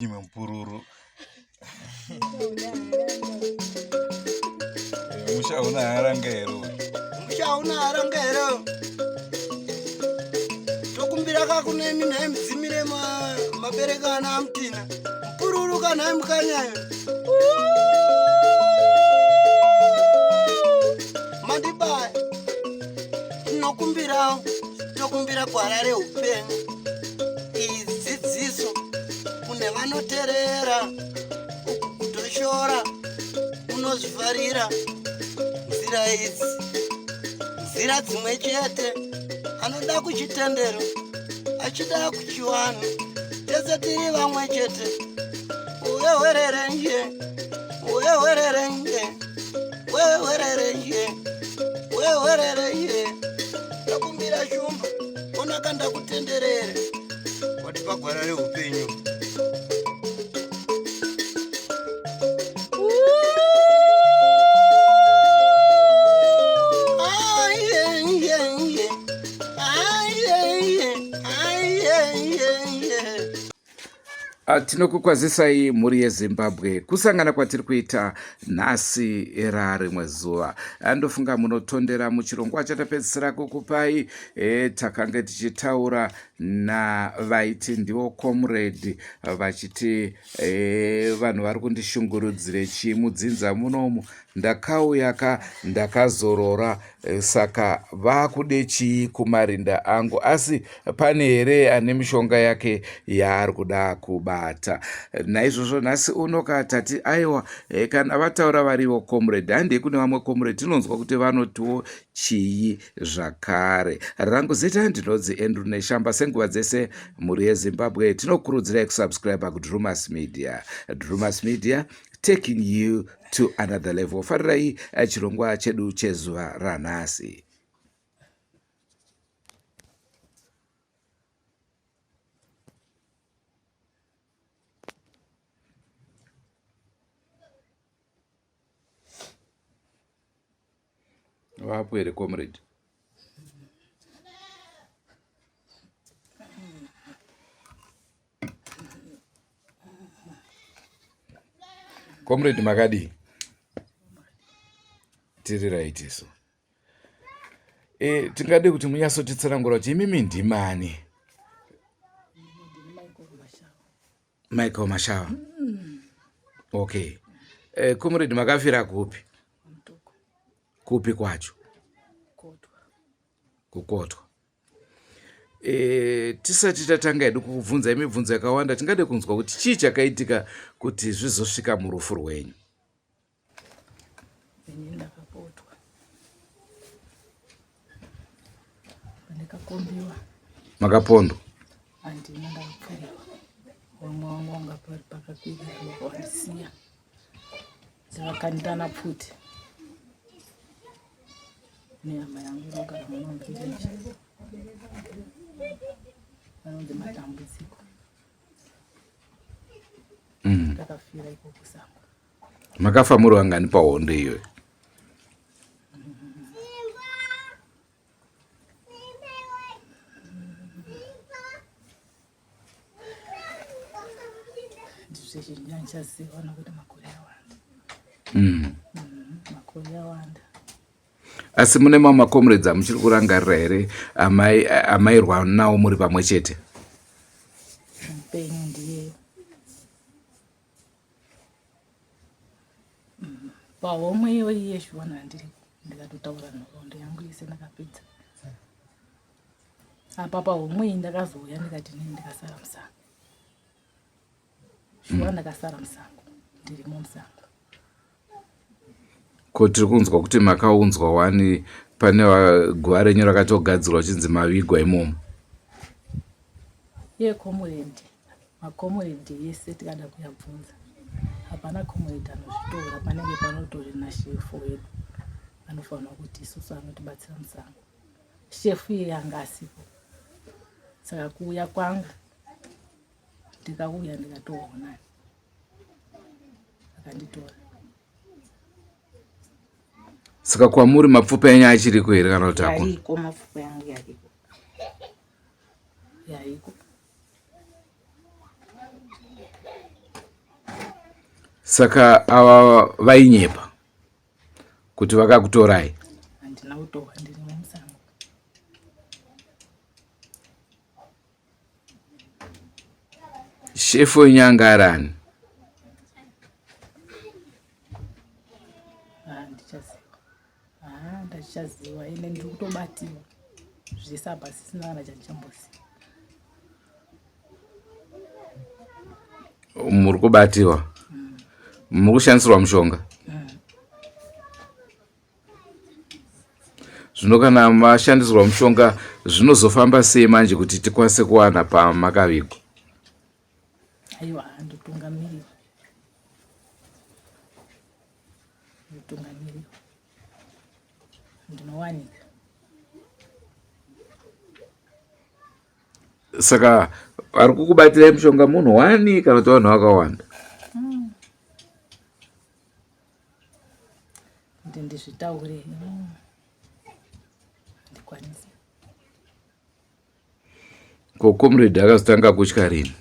Imwe mupururu. Musha una haranga here uyu? Musha una haranga here? Tokumbira ka kunemi nhai mudzimire mabereka ana amutina. Mupururu ka nhai mukanyayo. Mandibaya. Tinokumbirawo tokumbira gwara reupenyu. Iyi dzidziso kune vanoterera uku kutoshora unozvifarira nzira idzi nzira dzimwe chete anoda kuchitendero achida kuchivanhu tese tiri vamwe chete uye werere nje uye werere nje uye werere nje uye werere nje ndakumbira shumba onaka ndakutenderere watipa gwara reupenyu. Tinokukwazisai mhuri yeZimbabwe kusangana kwatiri kuita nhasi rarimwe zuva. Ndofunga munotondera muchirongwa chatapedzisira kukupai. Takange tichitaura navaiti ndivo comrade vachiti vanhu vari kundishungurudzire chii mudzinza munomu, ndakauya ka ndakazorora, saka vakude chii kumarinda angu, asi pane here ane mishonga yake yaari kuda kubata? Naizvozvo nhasi uno ka tati aiwa, kana vataura varivo comrade, handei kune vamwe comrade tinonzwa kuti vanotiwo chii zvakare. Rangu zita ndinonzi Andrew Neshamba. Senguva dzese mhuri yeZimbabwe tinokurudzirai kusubscribe kuDrumas Media. Drumas Media, taking you to another level. Farirai chirongwa chedu chezuva ranhasi. Vapo here comrade? Comrade makadii? Tiri right isu. Tingade kuti munyatsotitsanangura kuti imimi ndimani? Michael Mashawa. Okay. Comrade makafira kupi? Kupi kwacho? Kukotwa. Tisati tatanga hedu kukubvunzai mibvunzo yakawanda, tingade kunzwa kuti chii chakaitika kuti zvizosvika murufu rwenyu? Ini ndakapotwa, ndakakombiwa. Makapondwa? Handina, ndakapfuriwa. Vamwe vangu vanga pari pakakwirira vakawandisiya, dzavakandana pfuti nehama yangu inogara muno muvillage, vanonzi Matambudziko. Takafira ikoko kusango. Makafa muri vangani pahondo iyoyo? Ndizvezvinyanchaziva nokuti makore awanda. Makore awanda. Asi mune mamwe macomrades amuchiri kurangarira here amairwa nawo muri pamwe chete? Mupenyu ndiye pahomwe iyo iye shuwana handiri, ndikatotaura nhoroondo yangu yese ndakapedza apa pahomwe iyi. Ndakazouya ndikati nini ndikasara musango shuwa, ndakasara musango, ndirimo musango. Ko tiri kunzwa kuti makaunzwa wani, pane guva renyu rakatogadzirwa chinzi mavigwa imomo. Iye comrade, macomrade yese tikada kuyabvunza, hapana comrade anozvitora. Panenge panotori nashefu wedu anofanira kuti isusu anotibatsira musango. Shefu iye anga asipo, saka kuuya kwangu ndikauya ndikatoona akanditora. Saka kwamuri mapfupa enyu achiriko here kana kuti hakuna? Yariko, mapfupa yangu yariko, yariko. Saka ava vainyepa kuti vakakutorai? Handina kutorwa, ndiri musango. Shefu wenyu anga ari ani? Handichaziva. Haa ndachichaziva ende ndiri kutobatiwa zvese apa sisina kana chandichamboziva. Muri kubatiwa? Muri kushandisirwa mushonga? Zvino kana mashandisirwa mushonga zvinozofamba sei manje kuti tikwanise kuwana pamakavigwa? Aiwa, ndotungamirira. Ndotungamirira. Ndinowanika. Saka vari kukubatirai mushonga munhu wani kana kuti vanhu vakawanda? Kuti ndizvitaure handikwanisi. Ko comrade akazotanga kutya rini?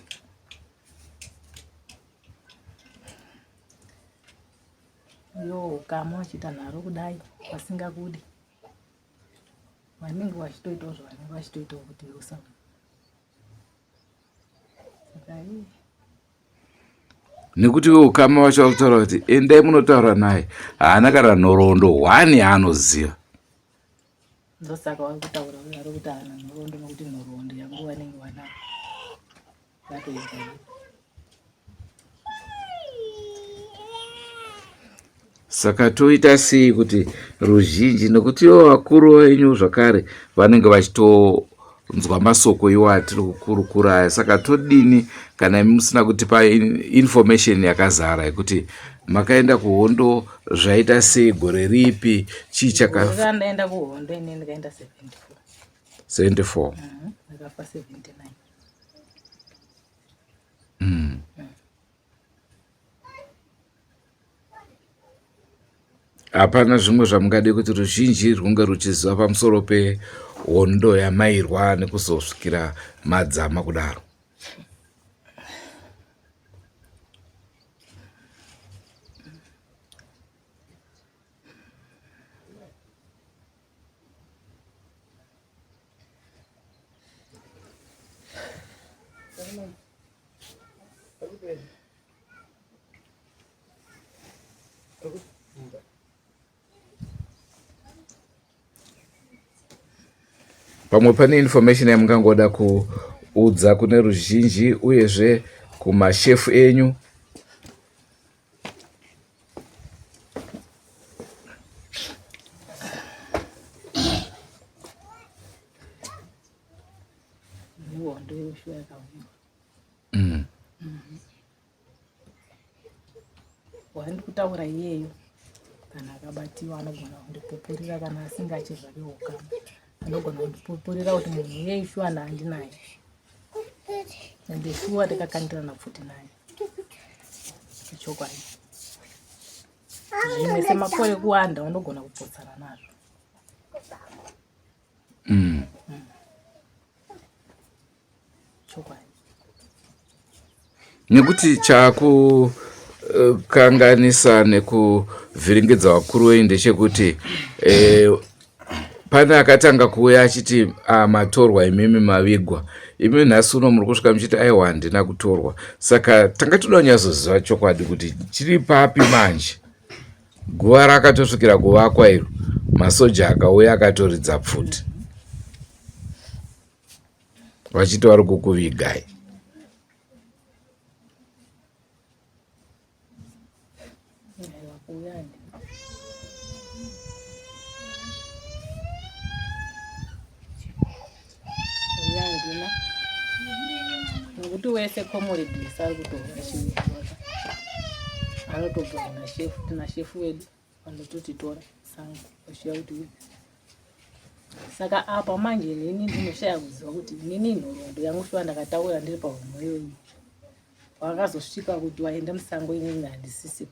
Yo ukama wachiita nharo kudai vasingakude vanenge vachitoitawo zvavanenge vachitoitawo kuti usabude. Saka ii Nekuti veukama vacho vari kutaura kuti endai munotaura naye, haana kana nhoroondo hwani yaanoziva. Ndosaka vari kutaura vari kuti haana nhoroondo nekuti nhoroondo yangu vanenge vanayo vatoiziva. Saka toita sei kuti ruzhinji, nekuti ivo vakuru venyu zvakare vanenge vachitonzwa masoko iwo atiri kukurukura aya, saka todini kana imi musina kutipa information yakazara yekuti makaenda kuhondo zvaita sei, gore ripi, chii chaka? Gore randaenda kuhondo ini ndikaenda 74. 74. Ndakafa 79. Hapana zvimwe zvamungade kuti ruzhinji rwunge ruchiziva pamusoro pehondo yamairwa nekuzosvikira madzama kudaro? Pamwe pane information yamungangoda kuudza kune ruzhinji uyezve kumashefu enyu? Hondo yoshuwa yakauyiwa. Wandiri kutaura iyeyo kana akabatiwa anogona kundipupurira, kana asingachi zvake ukama anogona kundipupurira kuti munhu iyeyu shuwa ndaandinaye, ende shuwa takakandirana pfuti naye ichokwadi. Zvimwe semakore kuwanda unogona kupotsana nazvo. Chokwadi. Nekuti chakukanganisa nekuvhiringidza vakuru venyu ndechekuti pane akatanga kuuya achiti matorwa imimi mavigwa, imi nhasi uno muri kusvika muchiti aiwa handina kutorwa. Saka tanga toda kunyatsoziva chokwadi kuti chiri papi manje. Guva rakatosvikira kuvakwa iro, masoja akauya akatoridza pfuti vachiti vari kukuvigai. Nokuti wese comrade wese ari kutorwa chiviga anotobva kuna shefu, tina shefu wedu vanototitora sango vachiuya kuti wiga. Saka apa manje inini ndinoshaya kuziva kuti inini nhoroondo yangu shuwa ndakataura ndiri pahomwe iyoyi, wakazosvika kuti waenda musango inini handisisipo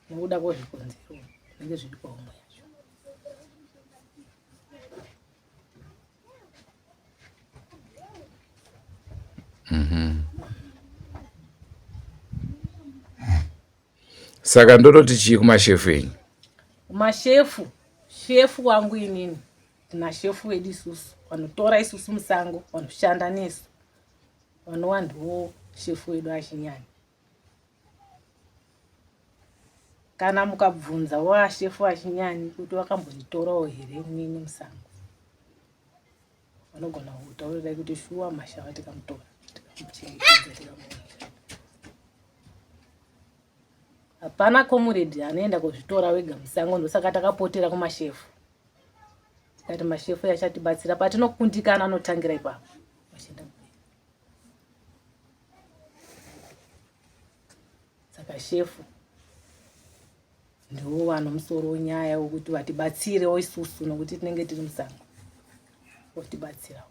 nekuda kwezvikonzero zvinenge zviri pahomwe yacho. Saka ndototi chii kumashefu enyu? Kumashefu, shefu wangu inini tina shefu wedu isusu vanotora isusu musango, vanoshanda nesu, vanova ndiwo shefu wedu achinyanya. Kana mukabvunza washefu achinyanyi kuti wakambonditorawo here inini musango, vanogona kutaurirai kuti shuwa mashava tikamutora tikamuchengetedza tikamuita. Hapana comrade anoenda kuzvitora wega musango, ndosaka takapotera kumashefu tikati mashefu yachatibatsira patinokundikana anotangira ipapo vachienda mberi. Saka shefu ndiwo vano musoro wenyaya wekuti vatibatsirewo isusu nokuti tinenge tiri musango votibatsirawo.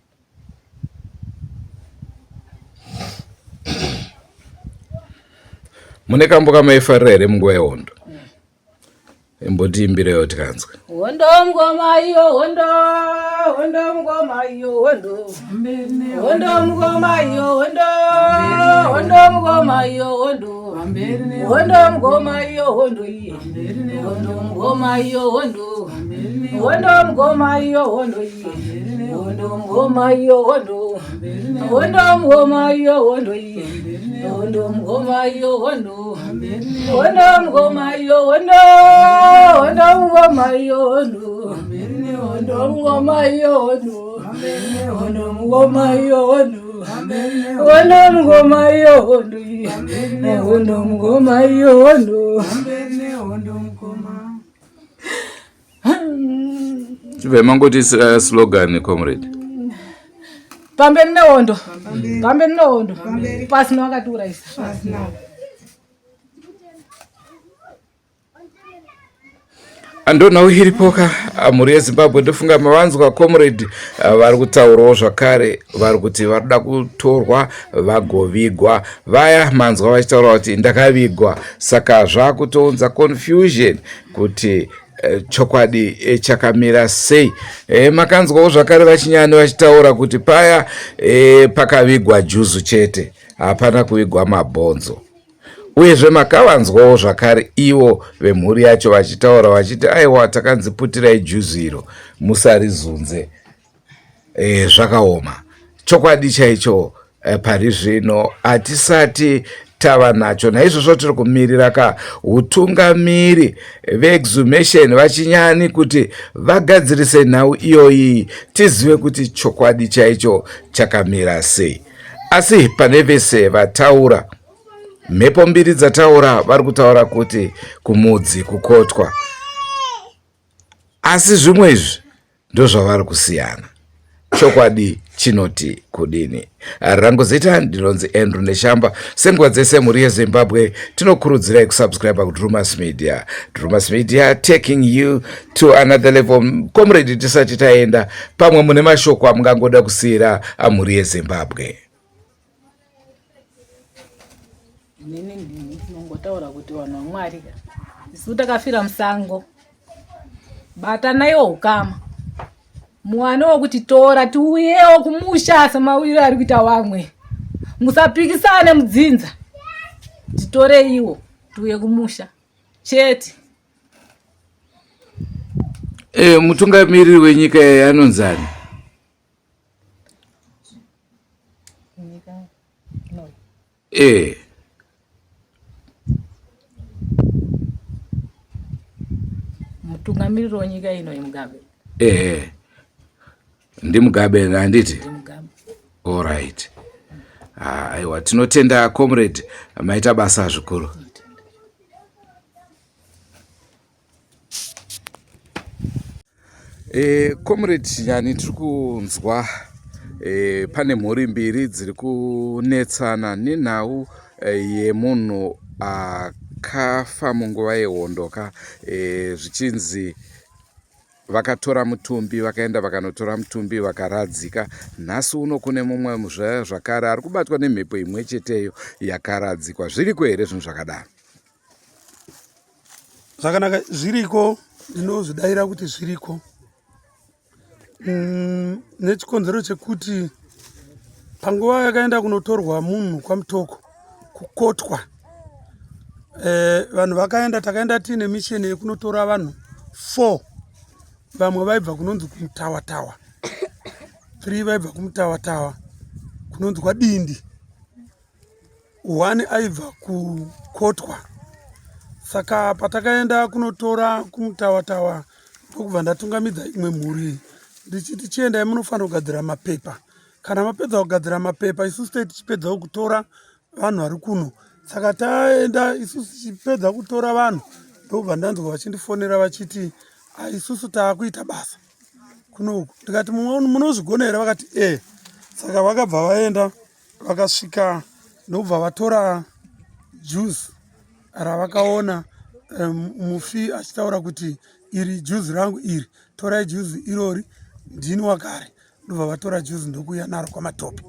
Mune kambo kamaifarira here munguva yehondo? Imbotiimbireyo tikanzwe. Hondo mngoma iyo hondo, hondo mngoma iyo hondo. Hondo mngoma iyo hondo, hondo mngoma iyo hondo. Hondo mngoma iyo hondo iye. Hondo mngoma iyo hondo. Hondo mngoma iyo hondo iye. Hondo mngoma iyo hondo. Hondo mngoma iyo hondo iye. Hondo mngoma iyo hondo. Hondo mngoma iyo hondo. Hondo mngoma iyo hondo. Hondo mngoma iyo hondo. Hondo mngoma iyo hondo. Hondo mngoma iyo hondo iye. Hondo mngoma iyo hondo. Chibve mangoti slogan comrade. Pamberi nehondo. Pamberi nehondo. Pasina wakatiurayisa. Andonhau iripoka mhuri yeZimbabwe, ndofunga mavanzwa comrade vari kutaurawo zvakare, vari kuti varikuda kutorwa vagovigwa. Vaya manzwa vachitaura kuti ndakavigwa, saka zvakutounza confusion kuti chokwadi chakamira sei. Makanzwawo zvakare vachinyani vachitaura kuti paya pakavigwa juzu chete, hapana kuvigwa mabhonzo. Uyezve makavanzwawo zvakare ivo vemhuri yacho vachitaura vachiti aiwa takanzi putirai juzi iro musarizunze. Zvakaoma chokwadi chaicho. Pari zvino hatisati tava nacho, naizvozvo tiri kumirira ka utungamiri veexhumation vachinyani kuti vagadzirise nhau iyoyi, tizive kuti chokwadi chaicho chakamira sei. Asi pane vese vataura, mhepo mbiri dzataura, vari kutaura kuti kumudzi kukotwa, asi zvimwe izvi ndozvavari kusiyana. Chokwadi chinoti kudini? Rangu zita ndinonzi Andrew Neshamba. Senguva dzese mhuri yeZimbabwe tinokurudzirai kusubscribe kuDrumas Media. Drumas Media taking you to another level. Comrade, tisati taenda, pamwe mune mashoko amungangoda kusiyira amhuri yeZimbabwe. Inini ndinongotaura kuti vanhu vaMwari, isu takafira musango, batanaiwo ukama muwane wokuti tora tiuyewo kumusha semawiro ari kuita vamwe, musapikisane mudzinza, titoreiwo tiuye kumusha chete. Mutungamiriri wenyika anonzani? Mutungamiriri wenyika ino Mugabe. Ndimugabe handiti? All right. Aiwa, tinotenda comrade, maita basa zvikuru. Comrade Chinyani, tiri kunzwa pane mhuri mbiri dziri kunetsana nenhau yemunhu akafa munguva yehondo ka, zvichinzi vakatora mutumbi, vakaenda vakanotora mutumbi vakaradzika. Nhasi uno kune mumwe zvakare ari kubatwa nemhepo imwe cheteyo yakaradzikwa. Zviriko here zvinhu zvakadaro? Zvakanaka, zviriko, ndinozvidaira kuti zviriko. Nechikonzero chekuti panguva yakaenda kunotorwa munhu kwaMutoko kukotwa, Eh, vanhu vakaenda, takaenda tiine mission yekunotora vanhu 4. Vamwe vaibva kunonzi kumutawatawa, 3 vaibva kumutawatawa kunonzi kwadindi, 1 aibva kukotwa. Saka patakaenda kunotora kumutawatawa, ndokubva ndatungamidza imwe mhuri ndichiti, chiendai munofanira kugadzira mapepa. Kana mapedza kugadzira mapepa, isusu tei tichipedzawo kutora vanhu vari kuno. Saka taenda isusu tichipedza kutora vanhu, ndobva ndanzwa vachindifonera vachiti, isusu taakuita basa kunoku. Ndikati, munozvigona here? Vakati, e. Saka vakabva vaenda, vakasvika ndobva vatora juzi ravakaona mufi achitaura kuti, iri juzi rangu iri, torai juzi irori, ndini wakare. Ndobva vatora juzi ndokuuya naro kwamatope.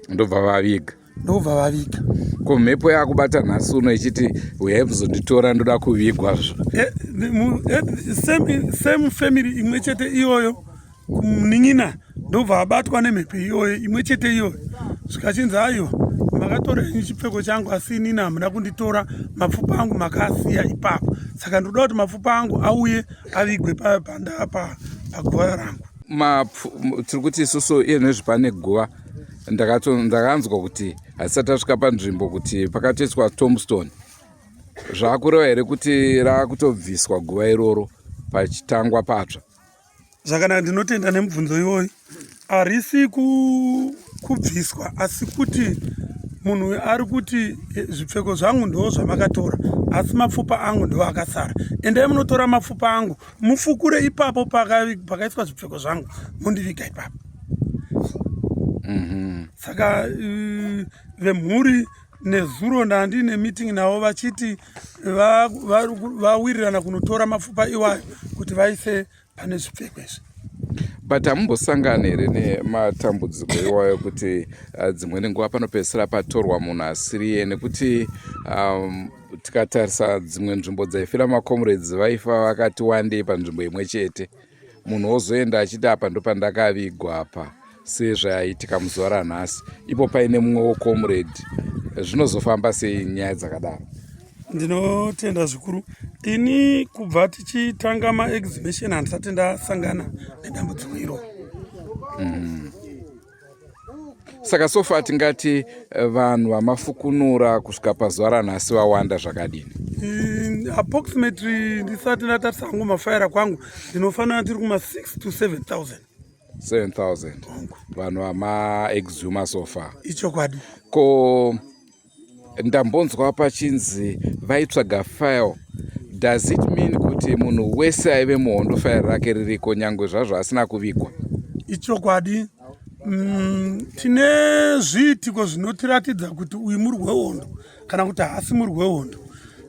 Ndobva vaviga. Ndobva vaviga. Ko mhepo yakubata nhasi uno ichiti, uyai kuzonditora, ndoda kuvigwa? Same family imwe chete iyoyo, munin'ina ndobva abatwa nemhepo iyoyo imwe chete iyoyo, zvikachinzi, aiwa, makatora henyu chipfeko changu, asi inini hamuna kunditora, mapfupa angu makasiya ipapo, saka ndoda kuti mapfupa angu auye avigwe paguva rangu. Tiri kuti isusu iye nezvi pane guva, ndakanzwa kuti hatisati tasvika panzvimbo kuti pakatoiswa tombstone. Zvaakureva here kuti raakutobviswa guva iroro pachitangwa patsva? Zvakanaka, ndinotenda nemubvunzo iwoyo. Harisi kubviswa, asi kuti munhu ari kuti, zvipfeko zvangu ndo zvamakatora, asi mapfupa angu ndo akasara. Endai munotora mapfupa angu, mufukure ipapo pakaiswa zvipfeko zvangu, mundiviga ipapo. Saka vemhuri nezuro ndandine meeting navo, vachiti vawirirana kunotora mapfupa iwayo kuti vaise pane zvipfeko izvi. But hamumbosangani here nematambudziko iwayo kuti dzimweni nguva panopedzisira patorwa munhu asiriye? Nekuti tikatarisa dzimwe nzvimbo dzaifira macomrades, vaifa vakati wandei panzvimbo imwe chete, munhu wozoenda achiti, apa ndopandakavigwa apa, sezvaiitika muzuva ranhasi, ipo paine mumwe wocomrade. Zvinozofamba sei nyaya dzakadaro? Ndinotenda zvikuru. Ini kubva tichitanga maexhumation handisati ndasangana nedambudziko iroro. Saka so far tingati vanhu vamafukunura kusvika pazuva ranhasi vawanda zvakadini? Approximately, ndisati ndatarisa hangu mafaira kwangu, ndinofanira tiri kuma 6 to 7000. 7000 vanhu vamaexhuma so far? Ichokwadi. Ko ndambonzwa pachinzi vaitsvaga file. Does it mean kuti munhu wese aive muhondo file rake ririko, nyange zvazvo asina kuvigwa? Ichokwadi. Tine zviitiko zvinotiratidza kuti uyu muri wehondo kana kuti haasi muri wehondo.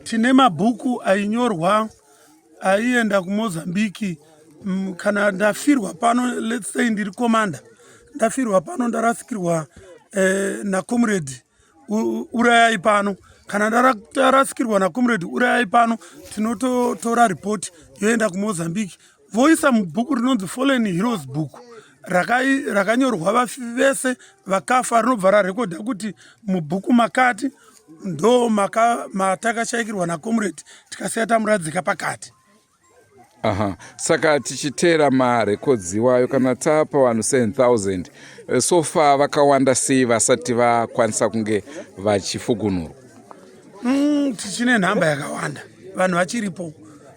Tine mabhuku ainyorwa aienda kuMozambiki. Kana ndafirwa pano, let's say ndiri commander, ndafirwa pano, ndarasikirwa nacomrade urayai pano, kana ndarasikirwa nacomrade urayai pano, tinototora ripoti yoenda kuMozambique, voisa mubhuku rinonzi Fallen Heroes Book rakanyorwa vafi vese vakafa. Rinobva rarekodha kuti mubhuku makati ndo matakashayikirwa nacomrade, tikasiya tamuradzika pakati. Aha, saka tichiteera marekodzi iwayo, kana tapa vanhu 7000 so far vakawanda sei vasati vakwanisa kunge vachifukunurwa? Tichine nhamba yakawanda, vanhu vachiripo.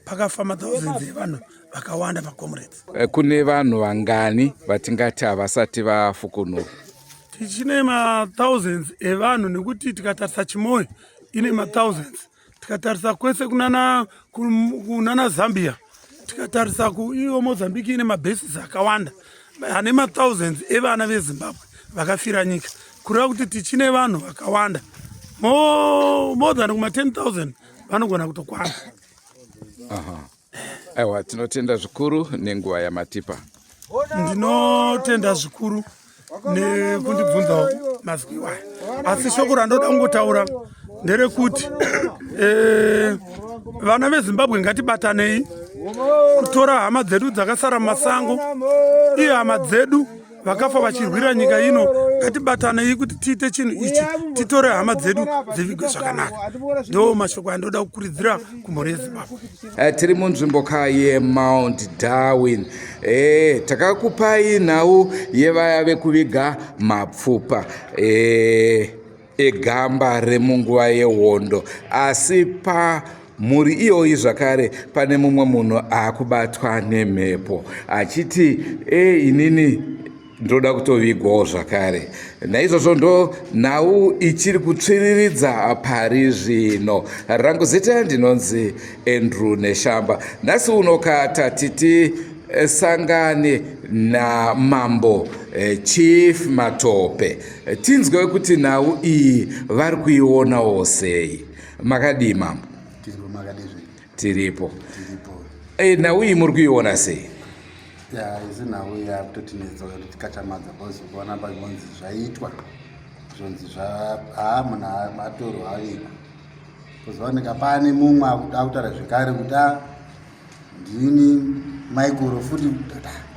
Pakafa mathousands evanhu vakawanda, macomrades. Kune vanhu vangani vatingati havasati vafukunurwa? Tichine mathousands evanhu, nekuti tikatarisa Chimoio ine mathousands, tikatarisa kwese kunana Zambia, tikatarisa kuiyo Mozambique ine mabases akawanda ane mathousands evana veZimbabwe vakafira nyika. Kureva kuti tichine vanhu vakawanda, more than kuma 10 000 vanogona kutokwana. Aha, aiwa, tinotenda zvikuru nenguva yamatipa. Ndinotenda zvikuru nekundibvunzawo mazwi iwaya, asi shoko randoda kungotaura nderekuti vana veZimbabwe ngatibatanei kutora hama dzedu dzakasara mumasango. Iye hama dzedu. Vakafa vachirwira nyika ino, ngatibatanei kuti tiite chinhu ichi, titore hama dzedu dzivigwe zvakanaka. Ndo mashoko andoda kukurudzira kumhuri yeZimbabwe. Tiri munzvimbo ka yeMount Darwin. Takakupai nhau yevaya vekuviga mapfupa egamba remunguva yehondo, asi pa mhuri iyoyi zvakare pane mumwe munhu akubatwa nemhepo achiti inini ndoda kutovigwawo zvakare. Naizvozvo ndo nhau ichiri kutsviriridza pari zvino. Rangu zita ndinonzi Andrew Neshamba. Nhasi uno katati tisangane namambo Chief Matope, tinzwe kuti nhau iyi vari kuionawo sei. Makadii mambo? Tiripo, makadii? Tiripo. Tiripo. Nhau iyi muri kuiona sei? Ya, isi nhau yakutotinetsa kuti tikachamadza, because ukaona panonzi zvaitwa, zvonzi haa, munhu atorwa avigwa, kuzooneka pane mumwe akutaura zvekare kuti a ndini maikoro futi.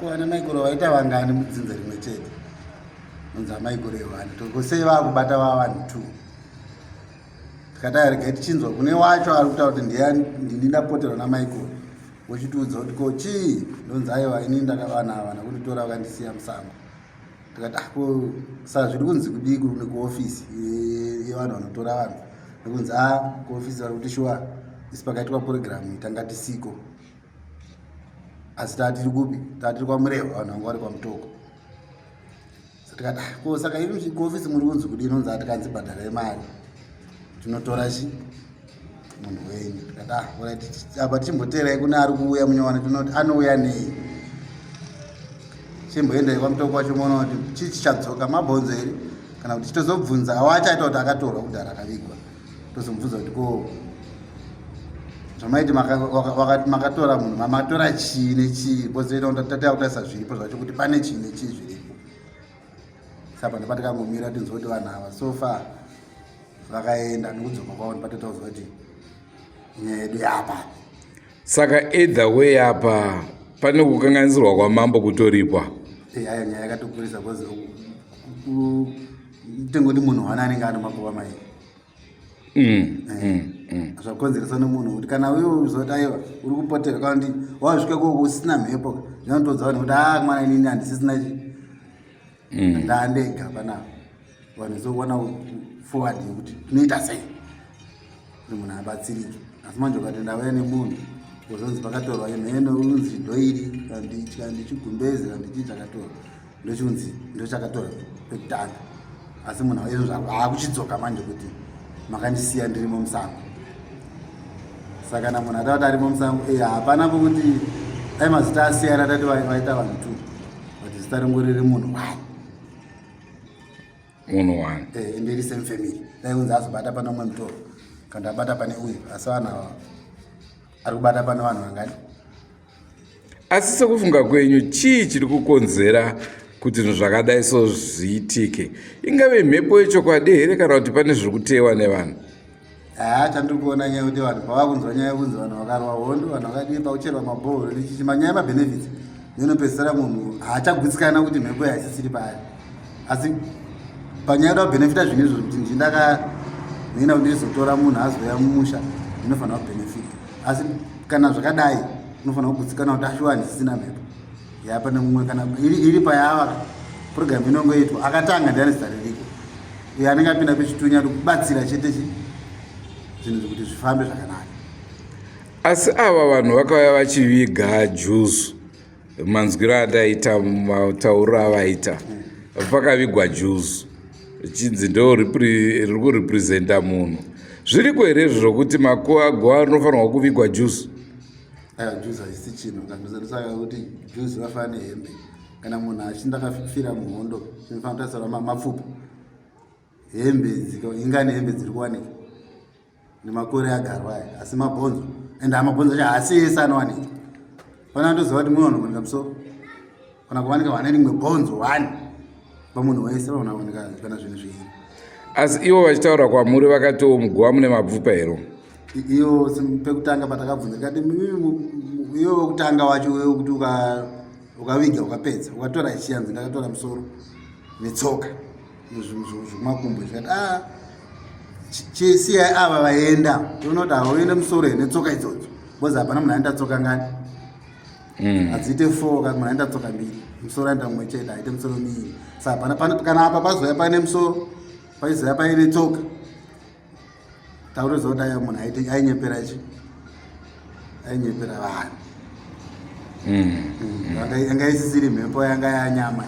Ko vana maikoro vaita vangani mudzinza rimwe chete? Unzi amaikoro evani tokosei vaakubata vava vanhu two. Tikati regai tichinzwa kune wacho ari kutaura kuti ndini ndapoterwa namaikoro, vochitiudza kuti ko chii. Ndonzi aiwa, ini ndakavana ava nakunditora vakandisiya musango. Tikati ah, ko saka zviri kunzi kudii kuofisi yevanhu vanotora vanhu? Nekunzi a kuofisi vari kuti shuwa isi pakaitwa purogiramu tanga tisiko, asi tatiri kupi? Tatiri kwaMurehwa, vanhu vanga vari kwaMutoko. Tikati ah, ko saka imi kuofisi muri kunzi kudii? Nonzi atikanzi bhadharai mari tinotora chi munhu wenyu. Tikati ah, alright, apa tichimboteerai kune ari kuuya munyawana, tinoti anouya nei. Chimboendai kwaMutoko wacho muona kuti chii chichadzoka, mabhonzo here kana kuti. Chitozobvunza awo achaita kuti akatorwa kudhara akavigwa, tozomubvunza kuti ko zvamaiti makatora munhu, mamatora chii nechii? Because tataya kutarisa zviripo zvacho kuti pane chii nechii zviripo. Saka ndapatikangomira tinzwa kuti vanhu ava so far vakaenda, nekudzoka kwavo ndipatotaudzwa kuti nyaya yedu yapa. Saka either way apa pane kukanganisirwa kwamambo kutoripwa. Aya nyaya yakatokurisa, because tengoti munhu wana anenge ano makuva mairi. Zvakonzeresa nemunhu kuti kana iwe uzoti aiwa uri kupotera, kana kuti wasvika koko usina mhepo, zvinotodza vanhu kuti a mwana, inini handisisina chi, ndandega panapa. Vanhu zokuona forward yekuti tinoita sei kuti munhu abatsirike. Asi manje ukati ndauya nemunhu, uzonzi pakatorwa mheno, unzi dhoiri kana ndichigumbezi kana ndichii chakatorwa, ndochunzi ndochakatorwa pekutanga. Asi munhu izvo aakuchidzoka manje kuti makandisiya ndirimo musango. Saka kana munhu atati arimo musango, hapana pokuti dai mazita asiyana, tati vaita vanhu two, but zita ringori remunhu one. Munhu one. Ende iri same family. Dai unzi azobata pane umwe mutoro kana abata pane uyu, asi vanhu ava ari kubata pane vanhu vangani? Asi sekufunga kwenyu, chii chiri kukonzera kuti zvinhu zvakadai so zviitike? Ingave mhepo yechokwadi here kana kuti pane zviri kutewa nevanhu? Haa, chandiri kuona nyaya yekuti vanhu pavakunzwa nyaya yekunzi vanhu vakarwa hondo, vanhu vakadii, pakucherwa mabhohoro nechichi, manyaya emabenefits inopedzisira munhu haachagutsikana kuti mhepo haisisiri paari. Asi panyaya yoda kubenefita zvinhu izvo, kuti ndindakanoenda kuti ndizotora munhu azouya mumusha, ndinofanira kubenefita. Asi kana zvakadai, unofanira kugutsikana kuti ashuwa handisisina mhepo yapa nemumwe. Kana iri payava purogiramu inongoitwa, akatanga ndiane zita ririko, uyo anenge apinda pechitunya kubatsira chete chi zvinhu kuti zvifambe zvakanaka. Asi ava vanhu vakauya vachiviga juzu, manzwiro andaita matauriro avaita, pakavigwa juzu chinzi ndo riri kurepresenta munhu. Zviriko here izvo zvokuti makuva guva rinofanirwa kuvigwa juzu? Aiwa, juzu haisi chinhu. Ndosaka kuti juzu vafana nehembe. Kana munhu achinda akafira muhondo, chinofanira kutarisirwa mapfupa. Hembe ingane hembe dziri kuwanika nemakore agarwa aya, asi mabhonzo, ende amabhonzo acho haasi ese anowanika. Pana ndoziva kuti munhu anowanika musoro, kana kuwanika wane rimwe bhonzo one pamunhu wese vanowanika kana zvinhu zviiri. Asi ivo vachitaura kwamuri vakatiwo muguva mune mapfupa here? Iyo pekutanga patakabvunza tikati iwe wekutanga wacho wekuti uka Ukaviga ukapedza ukatora ichiyanzi ndakatora musoro netsoka zvekumakumbo zvikati a ah, chisiyai ava vaenda toona kuti hauende musoro here netsoka idzodzo because hapana munhu aenda tsoka ngani hmm. hadziite four ka munhu aenda tsoka mbiri musoro aenda mumwe chete aite musoro miiri sa hapana kana apa pazouya paine musoro paizouya paine tsoka Taureza kuti aiwa munhu ainyepera chi ainyepera vanhu mm. mm. Yanga isisiri mhepo yanga yanyama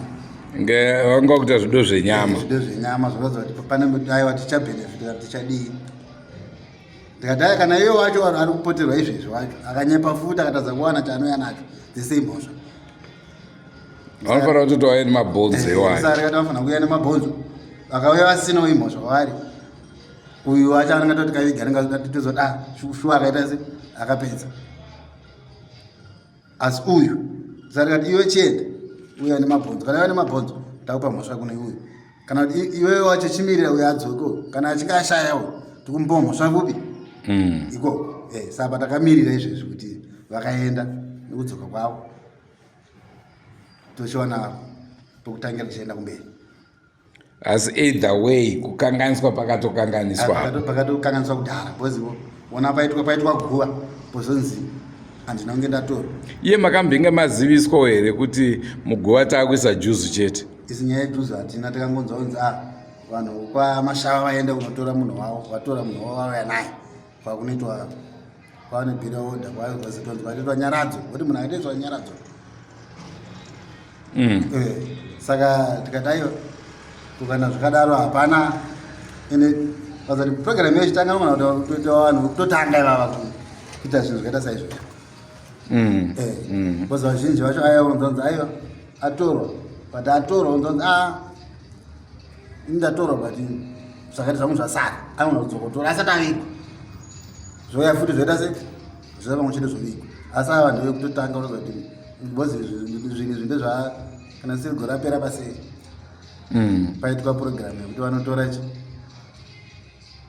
vanga kuita zvido zvenyama eh, zvido zvenyama zvinoratidza kuti pane aiwa tichabhenefita tichadii ndikati aya kana iye wacho ari kupoterwa izvezvi wacho akanyepa futi akatadza kuwana chaanouya nacho dzese imhosva vanofanira kuti vauye nemabhonzo iwayo vanofanira kuuya nemabhonzo vakauya vasinawo imhosva kwavari uyu wacho anenge atoti kaviga anenge tozoda ah, shuwa akaita se akapedza asi uyu sarikati iwe chienda uya nemabhonzo kana iwe nemabhonzo takupa mhosva kune uyu kana kuti iwewe wacho chimirira uyo adzoke kana achinge ashayawo tikumupa mhosva kupi mm. ikoko eh, saka takamirira izvezvi kuti vakaenda nekudzoka kwavo tochiwana pokutangira tichienda kumberi asi either way kukanganiswa pakatokanganiswa pakatokanganiswa kudhara because ona paitwa paitwa guva pozonzi handina kunge ndatorwa iye makambinge maziviswawo here kuti muguva taakuisa juzu chete isi nyaya yejuzu hatina takangonzwa kunzi a ah, vanhu kwamashava vaenda kunotora munhu wavo vatora munhu wavo vauya naye kwakunoitwa kwaane bhira oda kwazotonzi kwaitoitwa nyaradzo kuti munhu akaitoitwa nyaradzo mm. eh, saka tikati aiwa kukana zvakadaro hapana ende vazati program yechitanga unogona kutoita vanhu kutotanga ivava kuita zvinhu zvakaita saizvozvo mm. eh, mm. because vazhinji vacho aya unonzanzi aiwa atorwa but atorwa unonzanzi a ah, ini ndatorwa but zvakati zvangu zvasara anogona kudzokotora asati avigwa zvouya futi zvoita se zvoita pamwe chete zvovigwa asi ava vanhu vekutotanga unozati because zvinhu izvi ndezva kana siri gore rapera paseri mm. paitwa purogiramu yekuti vanotora chi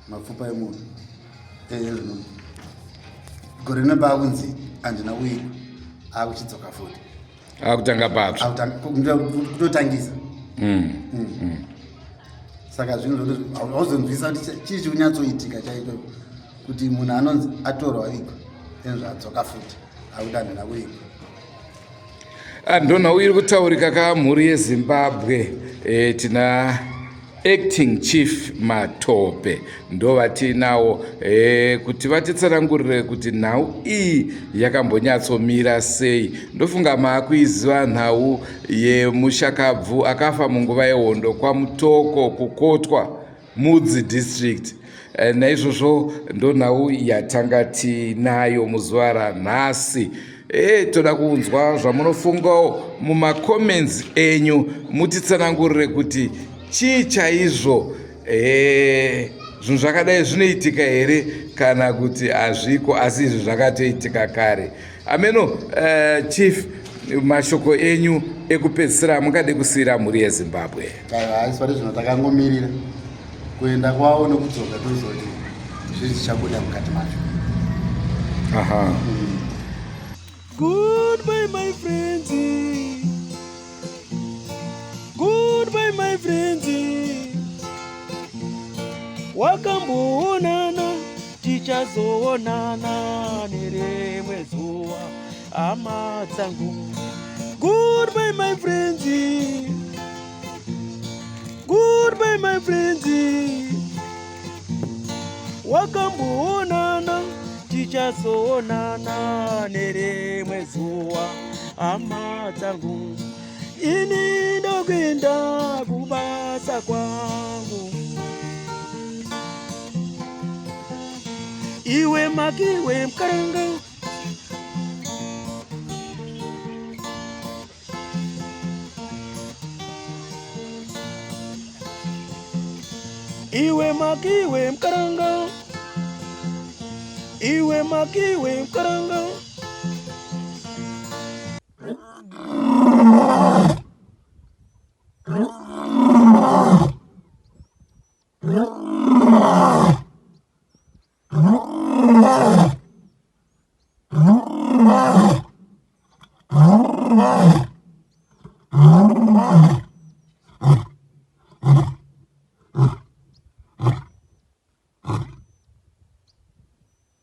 mapfupa emunhu ezvino gore rino paakunzi handina kuigwa akuchidzoka futi akutanga patsva kutotangisa mm. Mm. Mm. Saka zvinhu zvoti hauzonzwisa kuti chii chiri kunyatsoitika chaito kuti munhu anonzi atorwa igwa enzvadzoka futi akuti handina kuigwa ah, ndonhau iri kutaurika ka mhuri yezimbabwe e, tina acting chief matope ndovatiinawo e, kuti vatitsanangurire kuti nhau iyi yakambonyatsomira sei ndofunga maakuiziva nhau yemushakabvu akafa munguva yehondo kwamutoko kukotwa mudzi district eh, naizvozvo ndonhau yatanga tinayo muzuva ranhasi e, toda kunzwa zvamunofungawo mumacomments enyu mutitsanangurire kuti chii chaizvo e, zvinhu zvakadai zvinoitika here kana kuti hazviko asi izvi zvakatoitika kare ameno uh, chief mashoko enyu ekupedzisira amungade kusiira mhuri yezimbabwe haisi pari zvino takangomirira kuenda kwavo nekudzoka tozoti zvii zvichabuda mukati macho aha mm. Goodbye my friends. Goodbye my friends. Wakamboonana tichazoonana nerimwe zuva hama dzangu. Goodbye my friends. Goodbye my friends. Wakamboonana tichazoonana nerimwe zuva hama dzangu. Ini ndokuenda kubasa kwangu. Iwe makiwe mkaranga Iwe makiwe mkaranga Iwe makiwe mkaranga